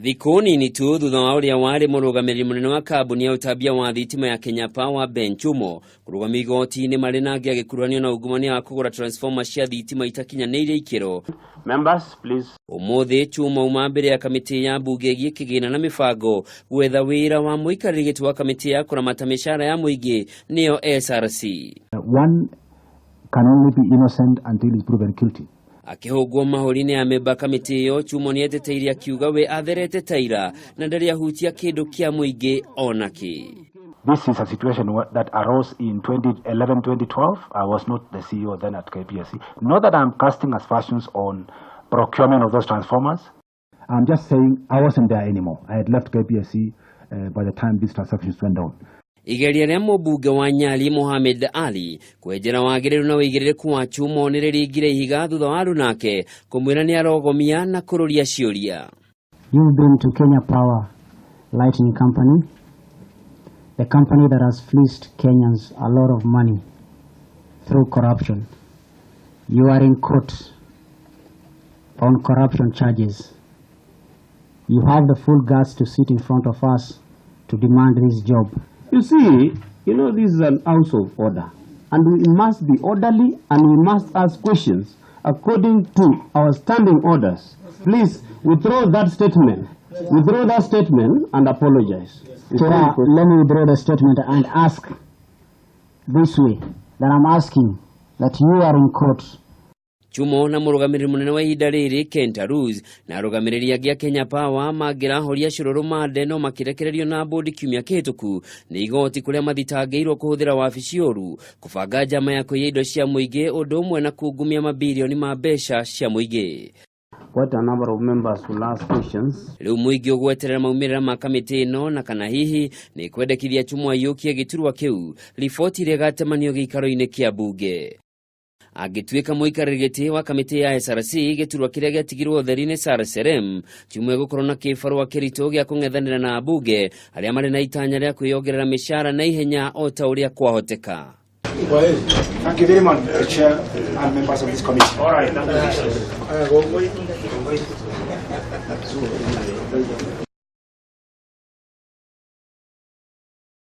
Thikũ nini tu thutha wa ũrĩa warĩ mũrũgamĩrĩri mũnene wa kambuni ya ũtambia wa thitima ya Kenya Power Ben Chumo kũrũgamio igoti-inĩ marĩ na angĩ agĩkuruhanio na ungumania wa kũgũra transformer cia thitima itakinyanĩirie ikĩro. Members, please. Ũmũthĩ Chuma uma mbere ya kamĩtĩ ya mbunge ĩgiĩ kĩgĩna na mĩbango gwetha wĩra wa mũikarĩri gĩtĩ wa kamĩtĩ ya kũramata mĩcara ya mũingĩ nĩyo SRC. One can only be innocent until he's proven guilty. Akĩhũngwo mahũri nĩ amemba kamĩtĩ ĩyo, Chumo nĩeteteire akiuga we atherete taira na ndarĩ ahutia kĩndũ kĩa mũingĩ ona kĩ. This is a situation that arose in 2011, 2012. I was not the CEO then at KPLC. Not that I'm casting aspersions on procurement of those transformers. I'm just saying I wasn't there anymore. I had left KPLC by the time these transactions went down. Igeria rĩa mũmbunge wa Nyali Mohamed Ali kwenjera wagĩrĩru na ũigĩrĩrĩku wa Chumo nĩ rĩringire ihiga thutha wa arunake kũmwĩra nĩ arogomia na kũrũria ciũria. You've been to Kenya Power Lighting Company, the company that has fleeced Kenyans a lot of money through corruption. You are in court on corruption charges. You have the full guts to sit in front of us to demand this job. You see, this is an house of order, and we must be orderly and we must ask questions according to our standing orders. Please withdraw that statement. Withdraw that statement and apologize. Chair, let me withdraw the statement and ask this way, that I'm asking that you are in court. Chumo na mũrũgamĩrĩri mũnene wa ihinda rĩrĩ Ken Tarus na arũgamĩrĩri angĩ a Kenya Power mangĩrahoria cũrũrũ mande no makĩrekererio na mbũndi kiumia kĩhĩtũku nĩ igoti kũrĩa mathitangĩirwo kũhũthĩra wabici ũru, kũbanga njama ya kũiya indo cia mũingĩ, ũndũ ũmwe na kungumia mabirioni ma mbeca cia mũingĩ. Quite a number of members will ask questions. Rĩu mũingĩ ũgweterera maumĩrĩra ma kamĩtĩ ĩno na kana hihi nĩ kwendekithia Chumo aiyũkie gĩturwa kĩu, riboti ĩrĩa ĩgatemanio gĩikaro-inĩ kĩa mbunge. Angĩtuĩka mũikarĩri gĩtĩ wa kamĩtĩ ya SRC, gĩturwa kĩrĩa gĩatigirwo ũtheri nĩ Sarah Serem, Chumo ĩgũkorwo na kĩbarũa kĩritũ gĩa kũng'ethanĩra na ambunge arĩa marĩ na itanya rĩa kwĩyongerera mĩcara na ihenya o ta ũrĩa kwahoteka. Thank you very much, Chair and members of this committee. All right.